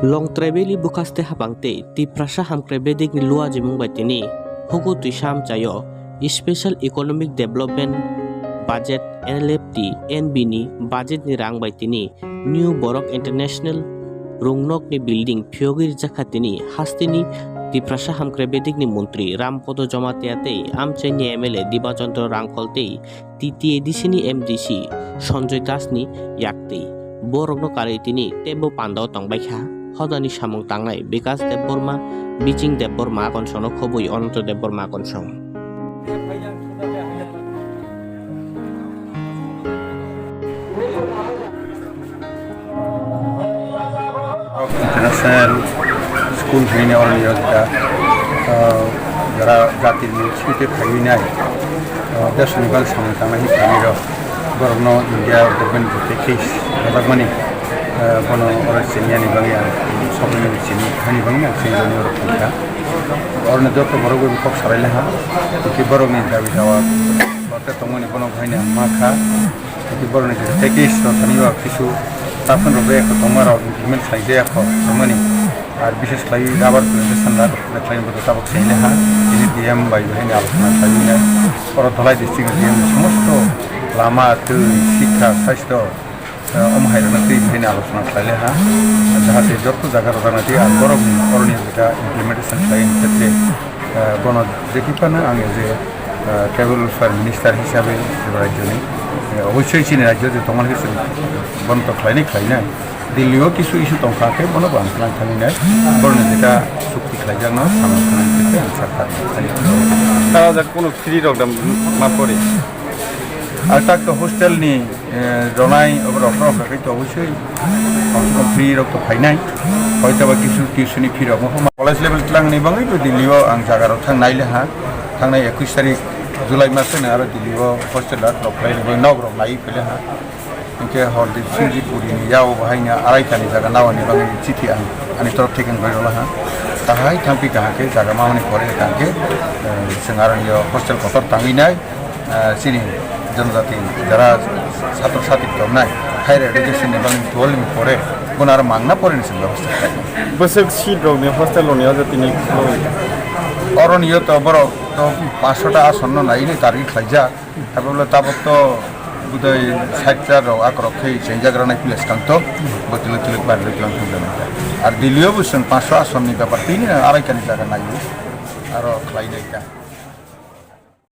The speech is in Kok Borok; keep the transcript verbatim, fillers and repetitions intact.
Long Tribally bwkhaste hapang tei Tiprasa hamkrai bedekni luajimung bai tini huku twisa amchaio Special Economic Development Budget, N L F T, N B ni budgetni rang bai tini New Borok International rungnokni building phiyogwi rijakha tini hasteni Tiprasa hamkrai bedekni montri Rampodo Jomatia tei amchaini M L A Dibachandra Rangkhol tei T T A D C ni M D C Sanjoy Das ni yak twi. Borokno karwi tini teibo pandao tongbaikha. Hodani samung tangnai Bikas Debbarma, Bijing Debbarma Akonsono khobwi Ananto Debbarma Akonsong. International School hwnwi oroni o jeta, ah, jara jatini site phaiwi nai, ah, desoni bagwi samung tangnai hwnwi khainai rok, borokno India government ni package rwjakmani, ah, bono oro chengyani bagwi ang sokni chini hani bagwi ang chengjani oro phai kha. Oroni joto borok bai kok salai laha, tei borokni dabi dawa tongmani bono haino ma kha. Tei borokni je package rok thani o kisu taphun rok bai kho tongma rok implement khlai jaya kho tongmani. Ar bises khlai rubber plantation rok khlai bo tabuk khlai le ha. Tini D M bai bo haino alochona khlai nai. Oro Dhalai district ni D M somosto lama, twi, sikha, sastho, eh, omo hai rokno twi bo haino alochona khlai le ha. Jahate joto jaga rok rana twi ang borokni oroni jeta implementation khlai ni khetre, eh, bono je kiphano ang je ah, tribal welfare minister hisabe je rajyoni, eh, obosoi chini rajyo je tongmani khe chwng bono to khlainai khlainai. Delhi o kisu issue tongkha khe bono bo ang tlang thangwi nai. Boroni jeta chukti khlaijakno samung thangnani khe ang sakha. Tara jak kono free rok da ma pori. Ar tak to hostel ni, eh, ronai obo rok rok khe to obosoi kom se kom free rok to phainai. Hoito ba kisu tuition ni fee rok mo college level tlang ni bangwi to Delhi o ang jaga rok thang nai le ha. Thangnai ekush tarik July mas ni aro Delhi o hostel o rok khlai ni nok rok nai phele ha. Hinkhe hor di Singji puri ni yao bahai ni arai ta ni jaga nawa ni bagwi chithi ang ani torop theke wng rwla ha. Tahai thampi kaham khe jaga mamani pore kaham khe, eh, chwng aro ni o hostel kotor tangwi nai, eh, chini jonojati jara satro satri tongnai higher education ni bagwi twelve ni pore bono aro mangna pore ni chwng bebostha khlai. Bwswk seat rok ni hostel rok ni o jatini oro ni o to borok to paanch sota ason no nai ni target khlaijak. Abo bole tabok to budai sait ta rok akorok khe chengjak rwnai pila swkang to bo twlwk twlwk bar rwk lang thang jani. Ar Delhi o bo chwng paanch sota ason ni bepar tini arai ta ni jaga nai o aro khlai nai ta.